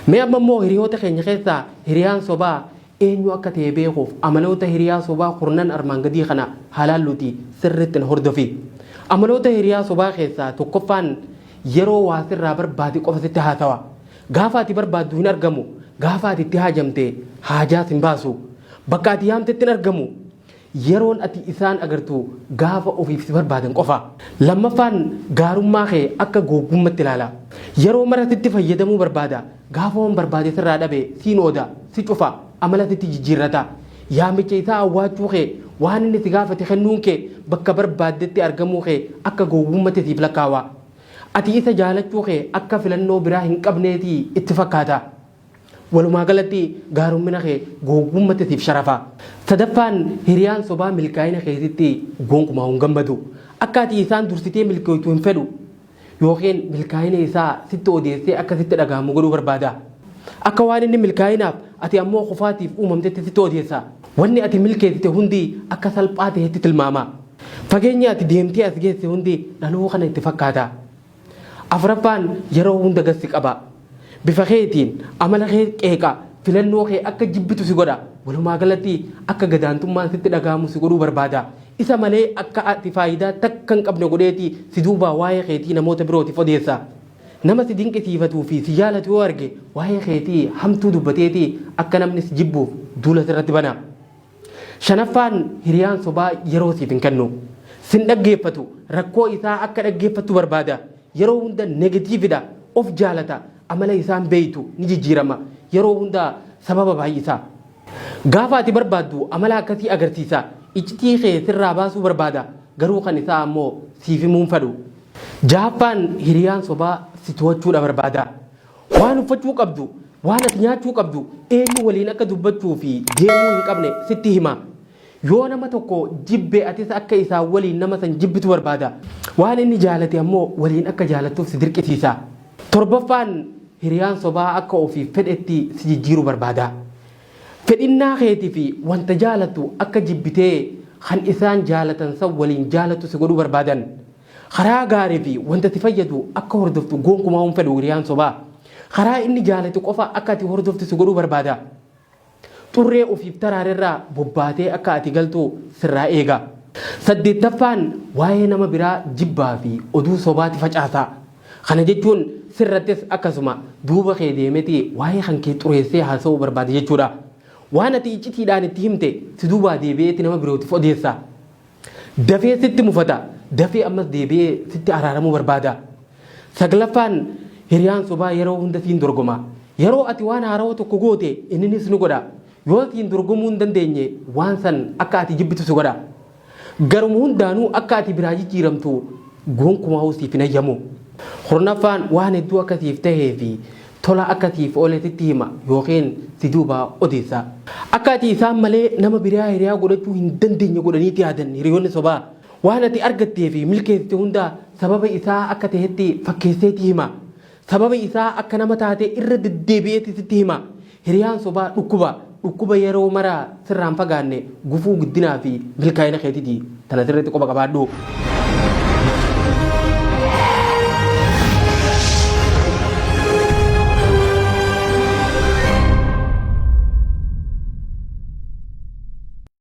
Mee amma immoo hiriyoota keenya keessaa hiriyaan sobaa eenyu akka ta'e beekuuf amaloota hiriyaa sobaa kurnan armaan gadii kana haa laalluutii sirriitti na hordofi. Amaloota hiriyaa sobaa keessaa tokkoffaan yeroo waa sirraa barbaade qofa sitti haasawa. Gaafa ati barbaaddu hin argamu. Gaafa ati itti haajamte haajaa sin baasu. Bakka ati yaamtetti hin argamu. Yeroon ati isaan agartu gaafa ofiif si barbaadan qofa. Lammaffaan gaarummaa kee akka gowwummatti ilaala. Yeroo mara sitti fayyadamuu barbaada. Gaafa waan barbaade sirraa dhabe siin ooda, si cufa, amala sitti jijjiirrata. Yaamicha isaa awwaachuu kee, waan inni si gaafate kennuun kee, bakka barbaaddetti argamuu kee akka gowwummatti siif lakkaawa. Ati isa jaalachuu kee akka filannoo biraa hin qabneeti itti fakkaata. Walumaa galatti gaarummina kee gowwummatti siif sharafa. Sadaffaan hiriyaan sobaa milkaa'ina keetitti gonkumaa hin gammadu. Akka ati isaan dursitee milkooytu hin fedhu. Yookiin milkaa'ina isaa sitti odeessee akka sitti dhagahamu godhuu barbaada. Akka waan inni milkaa'inaaf ati ammoo kufaatiif uumamtetti sitti odeessa. Wanni ati milkeessite hundi akka salphaa tahetti tilmaama. Fageenyi ati deemtee as geesse hundi dhaluu kana itti fakkaata. Afraffaan yeroo hunda gad si qaba. Bifa keetiin, amala kee qeeqa, filannoo kee akka jibbitu si godha. Walumaa galatti akka gadaantummaan sitti dhagahamu si godhuu barbaada. Isa malee akka ati faayidaa takka hin qabne godheeti si duubaa waa'ee keetii namoota birootiif odeessa. Nama si dinqisiifatuu fi si jaalatu yoo arge waa'ee keetii hamtuu dubbateeti akka namni si jibbuuf duula sirratti bana. Shanaffaan hiriyaan sobaa yeroo siif hin kennu. Sin dhaggeeffatu, rakkoo isaa akka dhaggeeffattu barbaada. Yeroo hunda negative dha, of jaalata, amala isaa hin beektu, ni jijjiirama. Yeroo hunda sababa baay'isa. Gaafa ati barbaaddu amala akkasii agarsiisa. Iccitii kee sirraa baasuu barbaada, garuu kan isaa ammoo siif himuu hin fedhu. Jahaffaan hiriyaan sobaa si to'achuudha barbaada. Waan uffachuu qabdu, waan ati nyaachuu qabdu, eenyu waliin akka dubbachuu fi deemuu hin qabne sitti hima. Yoo nama tokko jibbe atis akka isaan waliin nama san jibbitu barbaada. Waan inni jaalate ammoo waliin akka jaalattuuf si dirqisiisa. Torbaffaan hiriyaan sobaa akka ofiif fedhetti si jijjiiruu barbaada. Fedhinnaa keetii fi wanta jaalattu akka jibbitee kan isaan jaalatan san waliin jaalattu si godhuu barbaadan. Karaa gaarii fi wanta si fayyadu akka hordoftu gonkumaa hin fedhu hiriyaan sobaa. Karaa inni jaalatu qofa akka ati hordoftu si godhuu barbaada. Xurree ofiif taraarerraa bobbaatee akka ati galtu sirraa eega. Saddeettaffaan waa'ee nama biraa jibbaa fi oduu sobaati facaasa. Kana jechuun sirrattis akkasuma duuba kee deemeti waa'ee kan kee xureessee haasa'uu barbaada jechuudha. Waan ati iccitiidhaan itti himte si duubaa deebi'eeti nama birootif odeessa. Dafee sitti mufata, dafee ammas deebi'ee sitti araaramuu barbaada. Saglaffaan hiriyaan sobaa yeroo hunda siin dorgoma. Yeroo ati waan haarawa tokko goote inninis ni godha. Yoo siin dorgomuu hin dandeenye waan san akka ati jibbitu si godha. Garuma hundaanuu akka ati biraa jijjiiramtu gonkumaahuu siif hin hayyamu. Kurnaffaan waan hedduu akka siif tahee fi tola akka siif oole sitti hima yookiin si duubaa odeessa. Akka ati isaan malee nama biraa hiriyaa godhachuu hin dandeenye godhaniiti yaadan hiriyoonni sobaa. Waan ati argattee fi milkeessite hunda sababa isaa akka tahetti fakkeesseeti hima. Sababa isaa akka nama taate irra deddeebi'eeti sitti hima. Hiriyaan sobaa dhukkuba. Dhukkuba yeroo mara sirraa hin fagaanne gufuu guddinaa fi milkaa'ina keetiti. Tana sirriitti quba qabaadhu.